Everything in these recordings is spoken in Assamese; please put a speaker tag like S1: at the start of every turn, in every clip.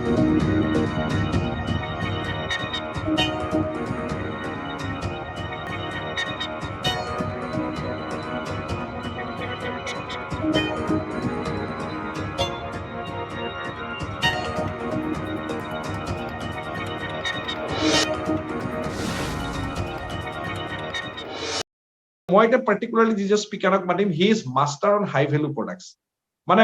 S1: মই এতিয়া পাৰ্টিকুলাৰলি যিজন স্পীকাৰক মাতিম, he is master on high value products। মানে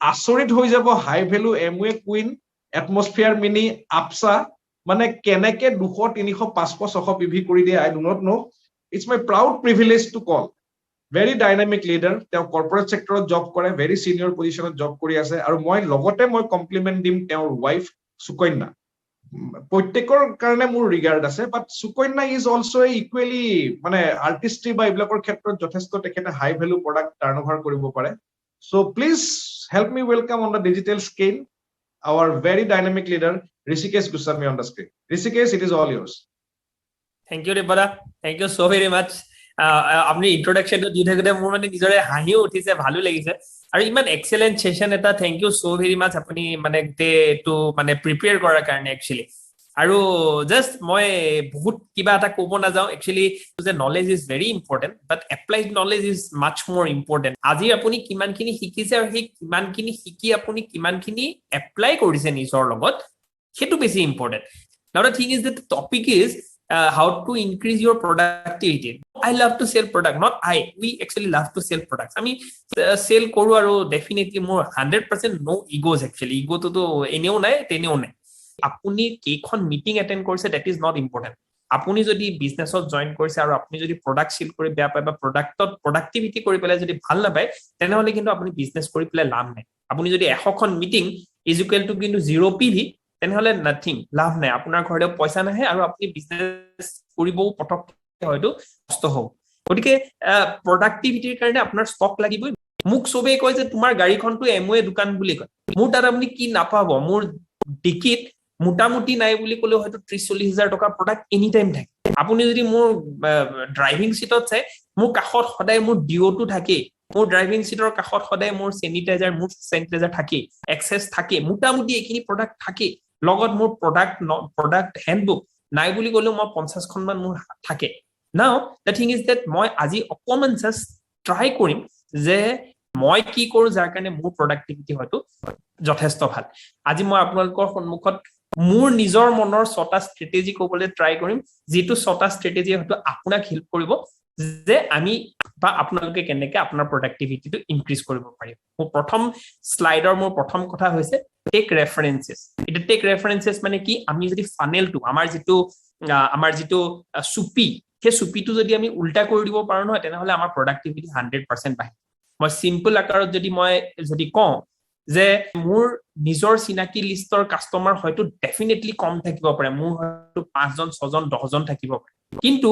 S1: আচৰিত হৈ যাব, হাই ভেলু এমৱে কুইন, এটমছফিয়াৰ মিনি, আপচা, মানে কেনেকে 200, 300, 500, 600 পিভি কৰি দিয়ে, I do not know। It's my proud privilege to call very dynamic leader। তেওঁ কৰ্পৰেট ছেক্টৰত জব কৰে, ভেৰি চিনিয়ৰ পজিশ্যনত জব কৰি আছে। আৰু মই লগতে মই কমপ্লিমেণ্ট দিম তেওঁৰ ৱাইফ সুকন্যা। প্ৰত্যেকৰ কাৰণে মোৰ ৰিগাৰ্ড আছে, but Sukanya is also equally মানে আৰ্টিষ্ট্ৰি বা এইবিলাকৰ ক্ষেত্ৰত যথেষ্ট তেখেতে হাই ভেলু প্ৰডাক্ট টাৰ্ণ অভাৰ কৰিব পাৰে। So please help me welcome on the digital screen our very dynamic leader, Rishikesh Goswami, on the screen। Rishikesh, it is all yours।
S2: Thank you দেৱদা, thank you so very much। আপুনি ইন্ট্ৰডাকশ্যনটো দি থাকোঁতে মোৰ মানে নিজৰে হাঁহিও উঠিছে, ভালো লাগিছে আৰু ইমান এক্সেলেণ্ট ছেশ্যন এটা। Thank you so very much আপুনি মানে গোটেইটো মানে প্ৰিপেয়াৰ কৰাৰ কাৰণে একচুৱেলি। আৰু জাষ্ট মই বহুত কিবা এটা ক'ব নাযাওঁ একচুৱেলি যে knowledge is very important, but applied knowledge is much more important। আজি আপুনি কিমানখিনি শিকিছে আৰু সেই কিমানখিনি শিকি আপুনি কিমানখিনি এপ্লাই কৰিছে নিজৰ লগত, সেইটো বেছি important. Now the thing is, the topic is how to increase your productivity। I love to sell product, not I, we actually love to sell products। আমি sell কৰো আৰু definitely মোৰ 100% no egos actually। ইগোটোতো এনেও নাই, তেনেও নাই। আপুনি কেইখন মিটিং এটেণ্ড কৰিছে, that is not important। আপুনি যদি বিজনেছত জইন কৰিছে আৰু আপুনি যদি প্ৰডাক্ট চেল কৰি বেয়া পায় বা প্ৰডাক্টত প্ৰডাক্টিভিটি কৰি পেলাই যদি ভাল নাপায়, তেনেহ'লে কিন্তু আপুনি বিজনেছ কৰি পেলাই লাভ নাই। আপুনি যদি 100খন মিটিং is equal to কিন্তু জিৰ' পিভি, তেনেহ'লে নাথিং, লাভ নাই। আপোনাৰ ঘৰলৈ পইচা নাহে আৰু আপুনি বিজনেছ কৰিবও পটককে হয়তো কষ্ট হ'ব। গতিকে প্ৰডাক্টিভিটিৰ কাৰণে আপোনাৰ ষ্টক লাগিবই। মোক চবেই কয় যে তোমাৰ গাড়ীখনটো এমৱে দোকান বুলি কয়। মোৰ তাত আপুনি কি নাপাব? মোৰ ডিকিত মোটামুটি নাই বুলি ক'লেও হয়তো 30-40 হাজাৰ টকাৰ প্ৰডাক্ট এনি টাইম থাকে। আপুনি যদি মোৰ ড্ৰাইভিং চিটত চাই, মোৰ কাষত সদায় মোৰ ডিঅ'টো থাকেই। মোৰ ড্ৰাইভিং চিটৰ কাষত সদায় মোৰ চেনিটাইজাৰ থাকেই, এক্সেছ থাকে, মোটামুটি এইখিনি প্ৰডাক্ট থাকেই। লগত মোৰ প্ৰডাক্ট হেণ্ডবুক নাই বুলি ক'লেও মই 50খনমান মোৰ থাকে। Now the thing is that মই আজি অকণমান জাষ্ট ট্ৰাই কৰিম যে মই কি কৰো, যাৰ কাৰণে মোৰ প্ৰডাক্টিভিটি হয়তো যথেষ্ট ভাল। আজি মই আপোনালোকৰ সন্মুখত মোৰ নিজৰ মনৰ ছটা ষ্ট্ৰেটেজি ক'বলৈ ট্ৰাই কৰিম, যিটো ছটা ষ্ট্ৰেটেজি হয়তো আপোনাক হেল্প কৰিব যে আমি বা আপোনালোকে কেনেকে আপোনাৰ প্ৰডাক্টিভিটিটো ইনক্ৰিজ কৰিব পাৰিব। মোৰ প্ৰথম শ্লাইডৰ মোৰ প্ৰথম কথা হৈছে টেক ৰেফাৰেঞ্চেছ। এতিয়া টেক ৰেফাৰেঞ্চেছ মানে কি? আমি যদি ফানেলটো, আমাৰ যিটো চুপি, সেই চুপিটো যদি আমি উল্টা কৰি দিব পাৰো নহয়, তেনেহ'লে আমাৰ প্ৰডাক্টিভিটি 100% বাঢ়িব। মই চিম্পল আকাৰত যদি মই যদি কওঁ যে মোৰ নিজৰ চিনাকি লিষ্টৰ কাষ্টমাৰ হয়তো ডেফিনেটলি কম থাকিব পাৰে, মোৰ হয়তো পাঁচজন, ছজন, 10জন থাকিব পাৰে, কিন্তু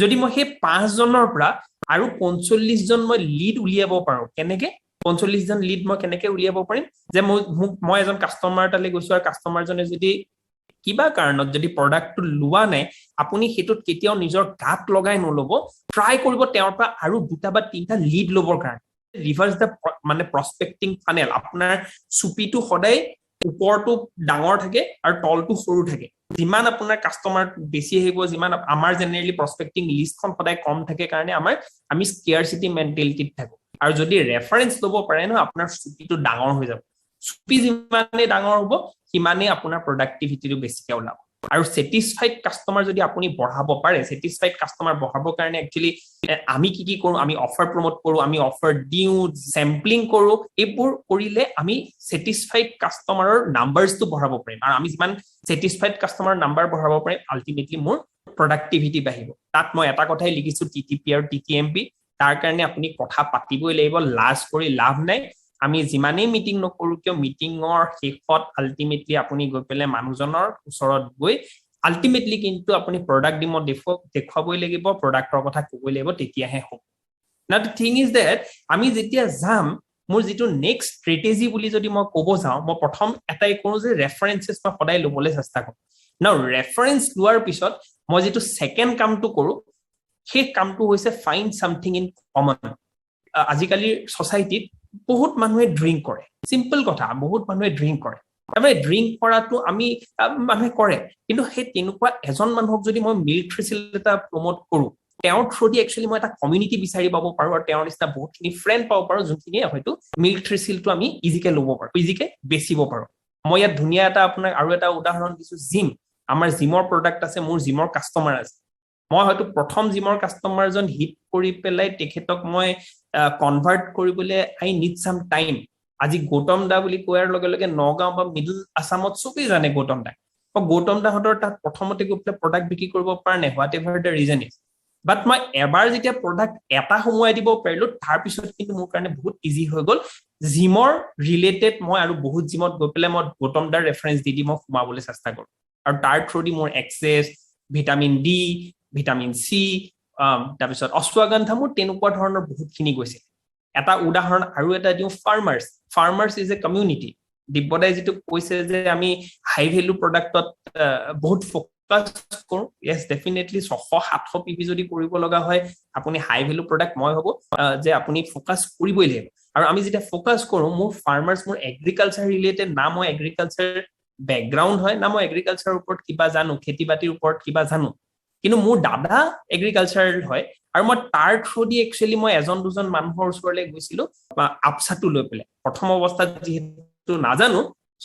S2: যদি মই সেই পাঁচজনৰ পৰা আৰু 45জন মই লিড উলিয়াব পাৰো, কেনেকে 45জন লিড মই কেনেকে উলিয়াব পাৰিম? যে মই এজন কাষ্টমাৰ তালৈ গৈছো আৰু কাষ্টমাৰজনে যদি কিবা কাৰণত যদি প্ৰডাক্টটো লোৱা নাই, আপুনি সেইটোত কেতিয়াও নিজৰ গাত লগাই নল'ব। ট্ৰাই কৰিব তেওঁৰ পৰা আৰু দুটা বা তিনিটা লিড ল'বৰ কাৰণে। ৰিভাৰ্চ the মানে প্ৰস্পেক্টিং ফানেল। আপোনাৰ চুপিটো সদায় ওপৰটো ডাঙৰ থাকে আৰু তলটো সৰু থাকে। যিমান আপোনাৰ কাষ্টমাৰ বেছি আহিব, যিমান আমাৰ জেনেৰেলি প্ৰস্পেক্টিং লিষ্টখন সদায় কম থাকে কাৰণে আমি স্কেয়াৰচিটি মেণ্টেলিটিত থাকো। আৰু যদি ৰেফাৰেঞ্চ ল'ব পাৰে নহয়, আপোনাৰ চুপিটো ডাঙৰ হৈ যাব। চুপি যিমানেই ডাঙৰ হ'ব, সিমানেই আপোনাৰ প্ৰডাক্টিভিটিটো বেছিকে ওলাব। আৰু ছেটিছফাইড কাষ্টমাৰ যদি আপুনি বঢ়াব পাৰে, ছেটিছফাইড কাষ্টমাৰ বঢ়াবৰ কাৰণে একচুৱেলি আমি কি কি কৰোঁ? আমি অফাৰ প্ৰমোট কৰোঁ, আমি অফাৰ দিওঁ, চেম্পলিং কৰোঁ। এইবোৰ কৰিলে আমি ছেটিছফাইড কাষ্টমাৰৰ নাম্বাৰ্ছটো বঢ়াব পাৰিম। আৰু আমি যিমান ছেটিছফাইড কাষ্টমাৰৰ নাম্বাৰ বঢ়াব পাৰিম, আল্টিমেটলি মোৰ প্ৰডাক্টিভিটি বাঢ়িব। তাত মই এটা কথাই লিখিছোঁ, টিটিপি আৰু টিটিএমপি। তাৰ কাৰণে আপুনি কথা পাতিবই লাগিব, লাজ কৰি লাভ নাই। আমি যিমানেই মিটিং নকৰোঁ কিয়, মিটিঙৰ শেষত আল্টিমেটলি আপুনি গৈ পেলাই মানুহজনৰ ওচৰত গৈ আল্টিমেটলি কিন্তু আপুনি প্ৰডাক্ট ডিমত দেখুৱাবই লাগিব, প্ৰডাক্টৰ কথা ক'বই লাগিব, তেতিয়াহে হ'ব। Now the thing is that আমি যেতিয়া যাম, মোৰ যিটো নেক্সট ষ্ট্ৰেটেজি বুলি যদি মই ক'ব যাওঁ, মই প্ৰথম এটাই কৰোঁ যে ৰেফাৰেঞ্চেছ মই সদায় ল'বলৈ চেষ্টা কৰোঁ। নাও ৰেফাৰেঞ্চ লোৱাৰ পিছত মই যিটো ছেকেণ্ড কামটো কৰোঁ, সেই কামটো হৈছে ফাইণ্ড চামথিং ইন কমন। আজিকালিৰ ছচাইটিত বহুত মানুহে ড্ৰিংক কৰে। চিম্পল কথা, বহুত মানুহে ড্ৰিংক কৰে। তাৰমানে ড্ৰিংক কৰাটো আমি মানুহে কৰে, কিন্তু সেই তেনেকুৱা এজন মানুহক যদি মই মিল্ক থ্ৰিচিল এটা প্ৰমোট কৰো, তেওঁৰ থ্ৰুদি একচুৱেলি মই এটা কমিউনিটি বিচাৰি পাব পাৰো আৰু তেওঁৰ নিচিনা বহুতখিনি ফ্ৰেণ্ড পাব পাৰো, যোনখিনিয়ে হয়তো মিল্ক থ্ৰিচিলটো আমি ইজিকে ল'ব পাৰো, ইজিকে বেচিব পাৰো। মই ইয়াত ধুনীয়া এটা আপোনাক আৰু এটা উদাহৰণ দিছো, জিম। আমাৰ জিমৰ প্ৰডাক্ট আছে, মোৰ জিমৰ কাষ্টমাৰ আছে। মই হয়তো প্ৰথম জিমৰ কাষ্টমাৰজন হিট কৰি পেলাই তেখেতক মই কনভাৰ্ট কৰিবলৈ I need some time. আজি গৌতম দা বুলি কোৱাৰ লগে লগে নগাঁও বা মিডল আছামত চবেই জানে গৌতম দা। গৌতম দাহঁতৰ তাত প্ৰথমতে গৈ পেলাই প্ৰডাক্ট বিক্ৰী কৰিব পৰা নাই, whatever the reason is, but মই এবাৰ যেতিয়া প্ৰডাক্ট এটা সোমোৱাই দিব পাৰিলো, তাৰপিছত কিন্তু মোৰ কাৰণে বহুত ইজি হৈ গ'ল। জিমৰ ৰিলেটেড মই আৰু বহুত জিমত গৈ পেলাই মই গৌতম দাৰ ৰেফাৰেঞ্চ দি দি মই সোমাবলৈ চেষ্টা কৰোঁ আৰু তাৰ থ্ৰুদি মোৰ access, vitamin D, vitamin C, তাৰপিছত অশ্বগন্ধা, মোৰ তেনেকুৱা ধৰণৰ বহুতখিনি গৈছে। এটা উদাহৰণ আৰু এটা দিওঁ, farmers. Farmers is a community. দিব্যদাই যিটো কৈছে যে আমি হাই ভেলু প্ৰডাক্টত বহুত ফ'কাছ কৰোঁ, য়েছ, ডেফিনেটলি 600-700 পিভি যদি কৰিব লগা হয়, আপুনি হাই ভেলু প্ৰডাক্ট, মই হ'ব যে আপুনি ফ'কাছ কৰিবই লাগিব। আৰু আমি যেতিয়া ফ'কাছ কৰোঁ, মোৰ ফাৰ্মাৰ্ছ, মোৰ এগ্ৰিকালচাৰ ৰিলেটেড না, মই এগ্ৰিকালচাৰ বেকগ্ৰাউণ্ড হয় না, মই এগ্ৰিকালচাৰৰ ওপৰত কিবা জানো, খেতি বাতিৰ ওপৰত কিবা জানো, কিন্তু মোৰ দাদা এগ্ৰিকালচাৰ হয় আৰু মই তাৰ থ্ৰুদি একচুৱেলি মই এজন দুজন মানুহৰ ওচৰলৈ গৈছিলো আপচাটো লৈ পেলাই। প্ৰথম অৱস্থাত যিহেতু নাজানো,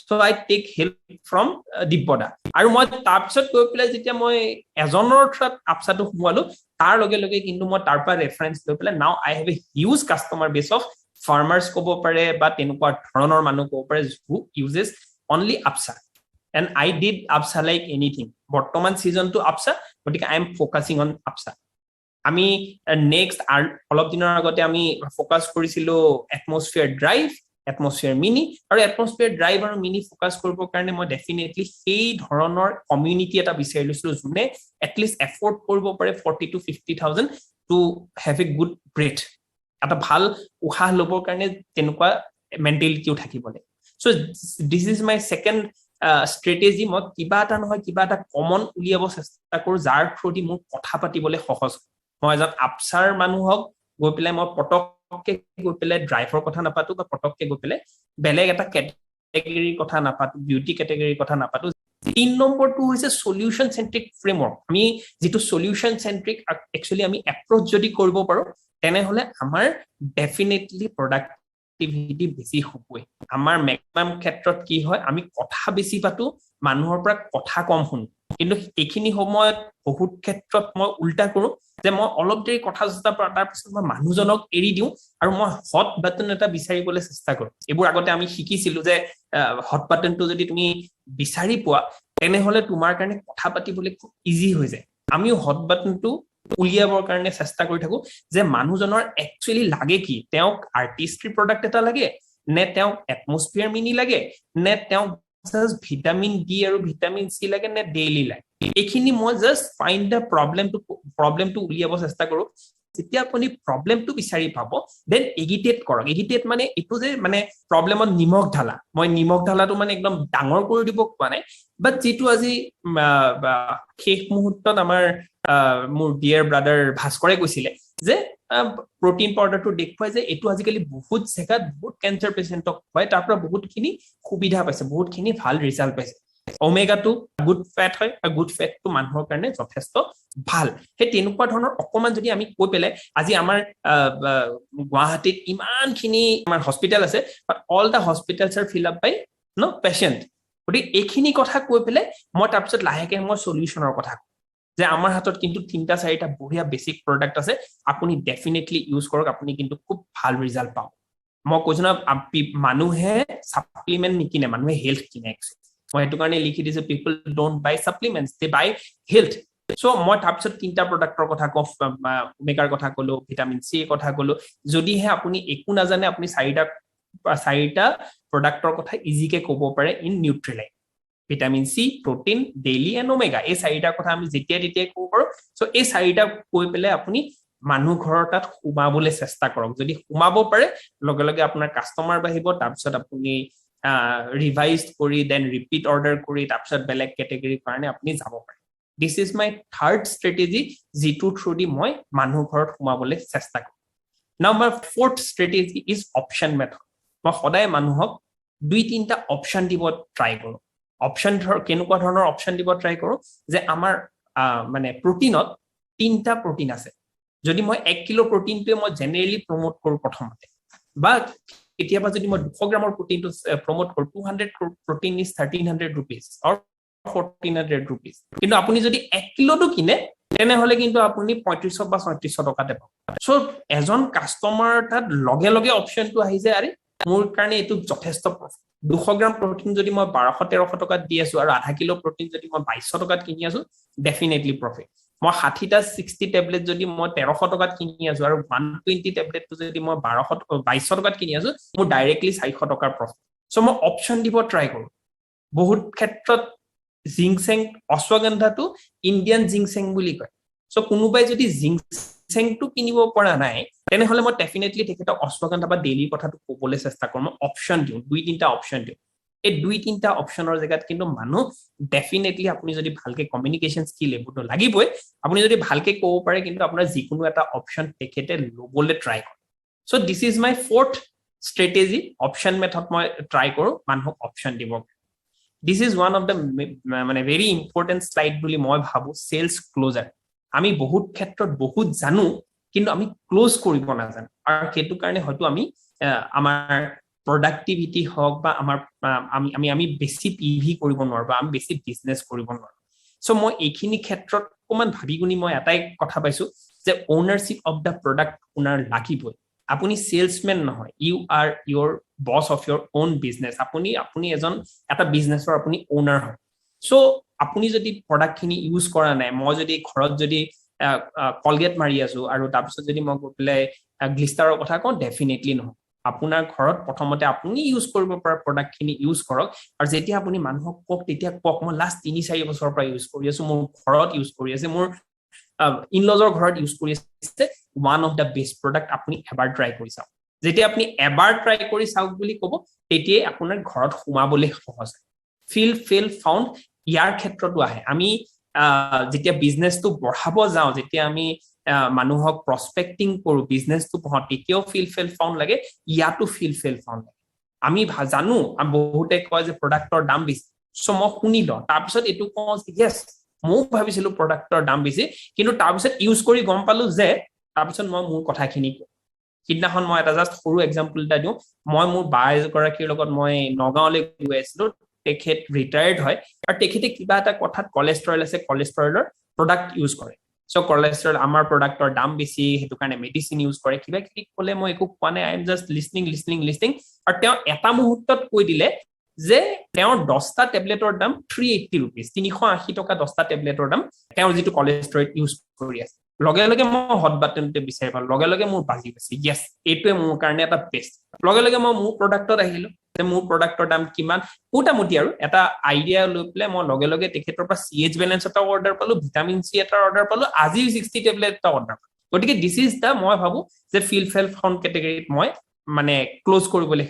S2: so I take help from দিব্যদা। আৰু মই তাৰপিছত গৈ পেলাই যেতিয়া মই এজনৰ থ্ৰুত আপচাটো সোমোৱালো, তাৰ লগে লগে কিন্তু মই তাৰ পৰা ৰেফাৰেঞ্চ লৈ পেলাই now I have a huge customer base of farmers ক'ব পাৰে বা তেনেকুৱা ধৰণৰ মানুহ ক'ব পাৰে who uses only APSA, and I did APSA like anything. বৰ্তমান ছিজনটো আপচা, গতিকে I am focusing on APSA. আমি নেক্সট অলপ দিনৰ আগতে আমি ফ'কাছ কৰিছিলো এটমছফিয়াৰ ড্ৰাইভ, এটমছফিয়াৰ মিনি। আৰু এটমছফিয়াৰ ড্ৰাইভ আৰু মিনি ফ'কাছ কৰিবৰ কাৰণে মই ডেফিনেটলি সেই ধৰণৰ কমিউনিটি এটা বিচাৰি লৈছিলো, যোনে এটলিষ্ট এফৰ্ড কৰিব পাৰে 40 to 50 thousand to have a good breath, এটা ভাল উশাহ ল'বৰ কাৰণে তেনেকুৱা মেণ্টেলিটিও থাকিব লাগে। So this is my second strategy. মই কিবা এটা নহয় কিবা এটা কমন উলিয়াব চেষ্টা কৰোঁ, যাৰ থ্ৰুদি মোৰ কথা পাতিবলৈ সহজ। মই এজন আপচাৰ মানুহক গৈ পেলাই মই পটককে গৈ পেলাই ড্ৰাইভৰ কথা নাপাতো বা পটককে গৈ পেলাই বেলেগ এটা কেটেগৰীৰ কথা নাপাতো, বিউটি কেটেগৰীৰ কথা নাপাতো। 3 নম্বৰটো হৈছে চলিউশ্যন চেন্ট্ৰিক ফ্ৰেমৱৰ্ক। আমি যিটো চলিউশ্যন চেন্ট্ৰিক একচুৱেলি আমি এপ্ৰ'চ যদি কৰিব পাৰো, তেনেহ'লে আমাৰ ডেফিনেটলি প্ৰডাক্টিভিটি বেছি হ'বই। আমাৰ মেক্সিমাম ক্ষেত্ৰত কি হয়, আমি কথা বেছি পাতো, মানুহৰ পৰা কথা কম শুনো। কিন্তু এইখিনি সময়ত বহুত ক্ষেত্ৰত মই উল্টা কৰো যে মই অলপ দেৰি কথা চথা পতাৰ পিছত মই মানুহজনক এৰি দিওঁ আৰু মই হট বাটন এটা বিচাৰিবলৈ চেষ্টা কৰো। এইবোৰ আগতে আমি শিকিছিলো যে হট বাটনটো যদি তুমি বিচাৰি পোৱা, তেনেহলে তোমাৰ কাৰণে কথা পাতিবলৈ খুব ইজি হৈ যায়। আমিও হট বাটনটো উলিয়াবৰ কাৰণে চেষ্টা কৰি থাকো যে মানুহজনৰ একচুৱেলি লাগে কি, তেওঁক আৰ্টিষ্ট্ৰি প্ৰডাক্ট এটা লাগে নে তেওঁক এটমছফিয়াৰ মিনি লাগে নে তেওঁক জাষ্ট ভিটামিন ডি আৰু ভিটামিন চি লাগে নে ডেইলি লাগে। এইখিনি মই জাষ্ট ফাইণ্ড the প্ৰব্লেমটো উলিয়াব চেষ্টা কৰো। যেতিয়া আপুনি প্ৰব্লেমটো বিচাৰি পাব, then এগিটেট কৰক। এগিটেট মানে এইটো যে মানে প্ৰব্লেমত নিমখ ঢালা, মই নিমখ ঢালাটো মানে একদম ডাঙৰ কৰি দিব কোৱা নাই, বাট যিটো আজি শেষ মুহূৰ্তত আমাৰ মোৰ ডিয়াৰ ব্ৰাদাৰ ভাস্কৰে কৈছিলে যে প্ৰটিন পাউডাৰটো দেখুৱাই যে এইটো আজিকালি বহুত জেগাত বহুত কেঞ্চাৰ পেচেণ্টক খুৱাই, তাৰ পৰা বহুতখিনি সুবিধা পাইছে, বহুতখিনি ভাল ৰিজাল্ট পাইছে। অমেগাটো গুড ফেট হয় আৰু গুড ফেটটো মানুহৰ কাৰণে যথেষ্ট ভাল। সেই তেনেকুৱা ধৰণৰ অকণমান যদি আমি কৈ পেলাই, আজি আমাৰ গুৱাহাটীত ইমানখিনি আমাৰ হস্পিটেল আছে, but all the hospitals are fill up by no patient. গতিকে এইখিনি কথা কৈ পেলাই মই তাৰপিছত লাহেকে মই চলিউশ্যনৰ কথা কওঁ যে আমাৰ হাতত কিন্তু তিনিটা চাৰিটা বঢ়িয়া বেছিক প্ৰডাক্ট আছে, আপুনি ডেফিনেটলি ইউজ কৰক, আপুনি কিন্তু খুব ভাল ৰিজাল্ট পাব। মই কৈছো ন, মানুহে ছাপ্লিমেণ্ট নিকিনে, মানুহে হেল্থ কিনে একচুৱেলি। মই সেইটো কাৰণে লিখি দিছো, people don't buy supplements, they buy health. So মই তাৰপিছত তিনিটা প্ৰডাক্টৰ কথা কওঁ, ওমেগাৰ কথা ক'লো, ভিটামিন চিৰ কথা ক'লো। যদিহে আপুনি একো নাজানে, আপুনি চাৰিটা প্ৰডাক্টৰ কথা ইজিকে ক'ব পাৰে in Nutrilite: vitamin C, protein, daily and omega. এই চাৰিটাৰ কথা আমি যেতিয়াই তেতিয়াই ক'ব পাৰো। চ' এই চাৰিটা কৈ পেলাই আপুনি মানুহ ঘৰৰ তাত সোমাবলৈ চেষ্টা কৰক। যদি সোমাব পাৰে, লগে লগে আপোনাৰ কাষ্টমাৰ বাঢ়িব। তাৰপিছত আপুনি ৰিভাইজ কৰি, then repeat order কৰি, তাৰপিছত বেলেগ কেটেগৰীৰ কাৰণে আপুনি যাব পাৰে। This is my third strategy, যিটোৰ থ্ৰুদি মই মানুহ ঘৰত সোমাবলৈ চেষ্টা কৰোঁ। Now my fourth strategy is option method. মই সদায় মানুহক দুই তিনিটা অপশ্যন দিব ট্ৰাই কৰোঁ। অপশ্যন ধৰ, কেনেকুৱা ধৰণৰ অপশ্যন দিব ট্ৰাই কৰোঁ যে আমাৰ মানে প্ৰটিনত তিনিটা প্ৰটিন আছে। যদি মই 1 কিলো প্ৰটিনটোৱে মই জেনেৰেলি প্ৰমোট কৰোঁ প্ৰথমতে, বা কেতিয়াবা যদি মই 200 গ্ৰামৰ প্ৰটিনটো প্ৰমোট কৰোঁ, 200 protein is ₹1300 or ₹1400। কিন্তু আপুনি যদি 1 কিলোটো কিনে, তেনেহলে কিন্তু আপুনি 3500 বা 3600 টকাতে পাব। চ' এজন কাষ্টমাৰ তাত লগে লগে অপশ্যনটো আহি যায়, আৰে মোৰ কাৰণে এইটো যথেষ্ট প্ৰফিট। 200 গ্ৰাম প্ৰটিন যদি মই 1200-1300 টকাত দি আছো আৰু আধা কিলো প্ৰটিন যদি মই 2200 টকাত কিনি আছো, ডেফিনেটলি প্ৰফিট। মই 60টা 60 টেবলেট যদি মই 1300 টকাত কিনি আছো আৰু 120 টেবলেটটো যদি মই 1200, 2200 টকাত কিনি আছো, মোৰ ডাইৰেক্টলি 400 টকাৰ প্ৰফিট। চ' মই অপশ্যন দিব ট্ৰাই কৰো। বহুত ক্ষেত্ৰত জিংচেং, অশ্বগন্ধাটো ইণ্ডিয়ান জিংচেং বুলি কয়। চ' কোনোবাই যদি জিংচেংটো কিনিব পৰা নাই, তেনেহ'লে মই ডেফিনেটলি তেখেতক অশ্বগন্ধা বা ডেইলিৰ কথাটো ক'বলৈ চেষ্টা কৰোঁ। মই অপশ্যন দিওঁ, দুই তিনিটা অপশ্যন দিওঁ। এই দুই তিনিটা অপশ্যনৰ জেগাত কিন্তু মানুহ ডেফিনেটলি, আপুনি যদি ভালকে কমিউনিকেশ্যন স্কিল, এইবোৰতো লাগিবই, আপুনি যদি ভালকে ক'ব পাৰে, কিন্তু আপোনাৰ যিকোনো এটা অপশ্যন তেখেতে ল'বলৈ ট্ৰাই কৰে। So this is my fourth strategy, option method. মই ট্ৰাই কৰোঁ মানুহক অপশ্যন দিব। This is one of the মানে ভেৰি ইম্পৰ্টেণ্ট শ্লাইড বুলি মই ভাবো, চেলছ ক্লজাৰ। আমি বহুত ক্ষেত্ৰত বহুত জানো, কিন্তু আমি ক্লজ কৰিব নাজানো আৰু সেইটো কাৰণে হয়তো আমি আমাৰ প্ৰডাক্টিভিটি হওক বা আমাৰ আমি আমি আমি বেছি পিভি কৰিব নোৱাৰো বা আমি বেছি বিজনেছ কৰিব নোৱাৰো। চ' মই এইখিনি ক্ষেত্ৰত অকণমান ভাবি গুণি মই এটাই কথা পাইছো যে অ'নাৰশ্বিপ অফ the product আপোনাৰ লাগিবই। আপুনি চেলছমেন নহয়, you are your boss of your own business। আপুনি এটা বিজনেছৰ আপুনি অ'নাৰ হয়। চ' আপুনি যদি প্ৰডাক্টখিনি ইউজ কৰা নাই, মই যদি ঘৰত যদি কলগেট মাৰি আছো আৰু তাৰপিছত যদি মই গৈ পেলাই গ্লিষ্টাৰৰ কথা কওঁ, ডেফিনেটলি নহয়। আপোনাৰ ঘৰত প্ৰথমতে আপুনি ইউজ কৰিব পৰা প্ৰডাক্টখিনি ইউজ কৰক আৰু যেতিয়া আপুনি মানুহক কওক, তেতিয়া কওক, মই লাষ্ট 3-4 বছৰৰ পৰা ইউজ কৰি আছো, মোৰ ঘৰত ইউজ কৰি আছে, মোৰ ইনলজৰ ঘৰত ইউজ কৰি আছে, one of the best product, আপুনি এবাৰ ট্ৰাই কৰি চাওক। যেতিয়া আপুনি এবাৰ ট্ৰাই কৰি চাওক বুলি ক'ব, তেতিয়াই আপোনাৰ ঘৰত সোমাবলৈ সহজ হয়। ফিল, ফেল, ফাউণ্ড ইয়াৰ ক্ষেত্ৰতো আহে। আমি যেতিয়া বিজনেছটো বঢ়াব যাওঁ, যেতিয়া আমি মানুহক প্ৰস্পেক্টিং কৰো, বিজনেছটো বঢ়াওঁ, তেতিয়াও ফিল, ফেল, ফাউণ্ড লাগে। ইয়াতো ফিল, ফেল, ফাউণ্ড লাগে। আমি জানো, বহুতে কয় যে প্ৰডাক্টৰ দাম বেছি। চ' মই শুনি লওঁ, তাৰপিছত এইটো কওঁ যে য়েছ, ময়ো ভাবিছিলো প্ৰডাক্টৰ দাম বেছি, কিন্তু তাৰপিছত ইউজ কৰি গম পালো যে, তাৰপিছত মই মোৰ কথাখিনি কওঁ। সিদিনাখন মই এটা জাষ্ট সৰু এক্সাম্পল এটা দিওঁ। মই মোৰ বা এগৰাকীৰ লগত মই নগাঁৱলৈ গৈ আছিলো। তেখেত ৰিটায়াৰ্ড হয় আৰু তেখেতে কিবা এটা কথাত কলেষ্ট্ৰল আছে, কলেষ্ট্ৰলৰ প্ৰডাক্ট ইউজ কৰে। চ' কলেষ্ট্ৰল, আমাৰ প্ৰডাক্টৰ দাম বেছি, সেইটো কাৰণে মেডিচিন ইউজ কৰে, কিবা কিবি ক'লে। মই একো কোৱা নাই, I am just listening, listening, listening আৰু তেওঁ এটা মুহূৰ্তত কৈ দিলে যে তেওঁৰ 10টা টেবলেটৰ দাম ₹380, 380 টকা 10টা টেবলেটৰ দাম, তেওঁৰ যিটো কলেষ্ট্ৰল ইউজ কৰি আছে। লগে লগে মই হট বাটনটো বিচাৰি পালো। লগে লগে মোৰ বাজি গৈছে, য়েছ, এইটোৱে মোৰ কাৰণে এটা বেষ্ট। লগে লগে মই মোৰ প্ৰডাক্টত আহিলো যে মোৰ প্ৰডাক্টৰ দাম কিমান মোটামুটি আৰু এটা আইডিয়া লৈ পেলাই মই লগে লগে তেখেতৰ পৰা চি এইচ বেলেঞ্চ এটা অৰ্ডাৰ পালো, ভিটামিন চি এটা অৰ্ডাৰ পালো, আজি 60 টেবলেট এটা অৰ্ডাৰ পালো। গতিকে this is the, মই ভাবো যে ফিল, ফেল, ফাউণ্ড কেটেগৰীত মই মানে ক্লজ কৰিবলৈ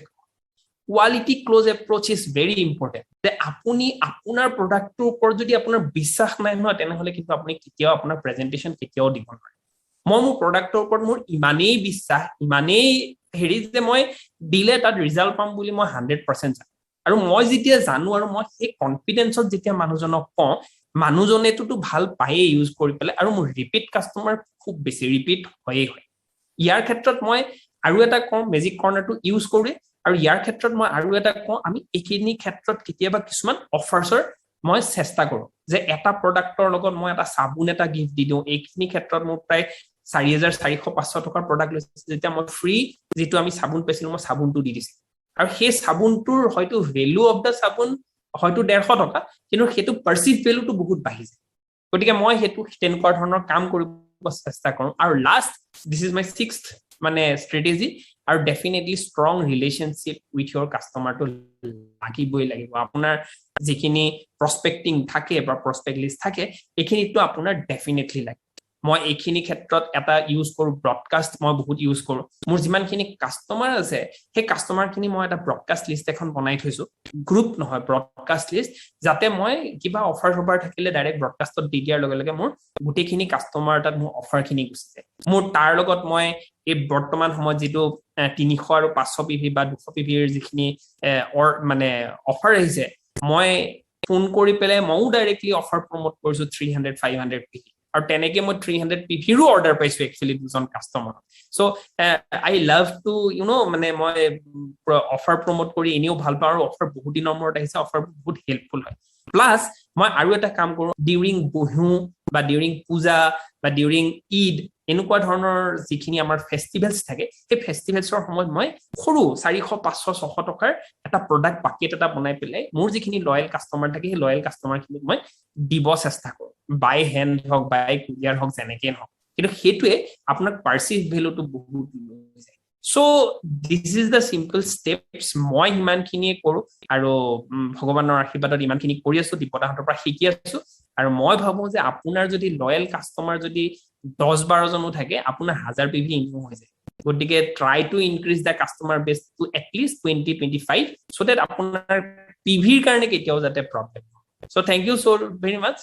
S2: quality close approach is very important, যে আপুনি আপোনাৰ প্ৰডাক্টটোৰ ওপৰত যদি আপোনাৰ বিশ্বাস নাই নহয়, তেনেহ'লে কিন্তু আপুনি কেতিয়াও আপোনাৰ প্ৰেজেণ্টেশ্যন কেতিয়াও দিব নোৱাৰে। মই মোৰ প্ৰডাক্টৰ ওপৰত মোৰ ইমানেই বিশ্বাস, ইমানেই হেৰি যে মই দিলে তাত ৰিজাল্ট পাম বুলি মই 100% জানো। আৰু মই যেতিয়া জানো আৰু মই সেই কনফিডেন্সত যেতিয়া মানুহজনক কওঁ, মানুহজনেটোতো ভাল পায়েই ইউজ কৰি পেলাই আৰু মোৰ ৰিপিট কাষ্টমাৰ খুব বেছি ৰিপিট হয়েই হয়। ইয়াৰ ক্ষেত্ৰত মই আৰু এটা কওঁ, মেজিক কৰ্ণাৰটো ইউজ কৰোঁ আৰু ইয়াৰ ক্ষেত্ৰত মই আৰু এটা কওঁ, আমি এইখিনি ক্ষেত্ৰত কেতিয়াবা কিছুমান অফাৰ্ছৰ মই চেষ্টা কৰোঁ যে এটা প্ৰডাক্টৰ লগত মই এটা চাবোন এটা গিফ্ট দি দিওঁ। এইখিনি ক্ষেত্ৰত মোৰ প্ৰায় 4400-500 টকাৰ প্ৰডাক্ট লৈছে, যেতিয়া মই ফ্ৰী যিটো আমি চাবোন পাইছিলো, মই চাবোনটো দি দিছিলো। আৰু সেই চাবোনটোৰ হয়তো ভেলু অফ the চাবোন হয়তো 150 টকা, কিন্তু সেইটো পাৰ্চিভ ভেলুটো বহুত বাঢ়ি যায়। গতিকে মই সেইটো তেনেকুৱা ধৰণৰ কাম কৰিব চেষ্টা কৰোঁ। আৰু last, this is my sixth মানে ষ্ট্ৰেটেজি আৰু definitely strong relationship with your কাষ্টমাৰটো লাগিবই লাগিব। আপোনাৰ যিখিনি প্ৰস্পেক্টিং থাকে বা প্ৰস্পেক্ট লিষ্ট থাকে, এইখিনিতো আপোনাৰ ডেফিনেটলি লাগে। মই এইখিনি ক্ষেত্ৰত এটা ইউজ কৰোঁ, ব্ৰডকাষ্ট মই বহুত ইউজ কৰোঁ। মোৰ যিমানখিনি কাষ্টমাৰ আছে, সেই কাষ্টমাৰখিনি মই এটা ব্ৰডকাষ্ট লিষ্ট এখন বনাই থৈছো, গ্ৰুপ নহয়, ব্ৰডকাষ্ট লিষ্ট, যাতে মই কিবা অফাৰ চফাৰ থাকিলে ডাইৰেক্ট ব্ৰডকাষ্টত দি দিয়াৰ লগে লগে মোৰ গোটেইখিনি কাষ্টমাৰ তাত মোৰ অফাৰখিনি গুচি যায়। মোৰ তাৰ লগত মই এই বৰ্তমান সময়ত যিটো 300 আৰু 500 পিভি বা 200 পিভিৰ যিখিনি মানে অফাৰ আহিছে, মই ফোন কৰি পেলাই ময়ো ডাইৰেক্টলি অফাৰ প্ৰমোট কৰিছো 300, 500 পিভি আৰু তেনেকে মই 300 পিভিৰো অৰ্ডাৰ পাইছো একচুৱেলি দুজন customer. So I love to মানে মই অফাৰ প্ৰমোট কৰি এনেও ভাল পাওঁ আৰু অফাৰ বহুত দিনৰ মূৰত আহিছে, অফাৰ বহুত হেল্পফুল হয়। প্লাছ মই আৰু এটা কাম কৰোঁ, ডিউৰিং বিহু বা ডিউৰিং পূজা বা ডিউৰিং ঈদ, এনেকুৱা ধৰণৰ যিখিনি আমাৰ ফেষ্টিভেলছ থাকে, সেই ফেষ্টিভেলছৰ সময়ত মই সৰু 400, 500, 600 টকাৰ এটা প্ৰডাক্ট বাকেট এটা বনাই পেলাই মোৰ যিখিনি লয়েল কাষ্টমাৰ থাকে, সেই লয়েল কাষ্টমাৰখিনিক মই দিব চেষ্টা কৰোঁ, বাই হেণ্ড হওক, বাই কুৰিয়াৰ হওক, যেনেকেই নহওক। কিন্তু সেইটোৱে আপোনাক পাৰ্চিভ ভেলুটো বহুত লৈ যায়। So this is the simple steps. মই সিমানখিনিয়ে কৰোঁ আৰু ভগৱানৰ আশীৰ্বাদত ইমানখিনি কৰি আছো, দিব্যদাহঁতৰ পৰা শিকি আছো। আৰু মই ভাবো যে আপোনাৰ যদি লয়েল কাষ্টমাৰ যদি 10-12জনো থাকে, আপোনাৰ 1000 পিভি ইনকাম হৈ যায়। গতিকে try to increase the customer base to at least 20, 25, so that আপোনাৰ পিভিৰ কাৰণে কেতিয়াও যাতে প্ৰব্লেম নহয়। So thank you so very much.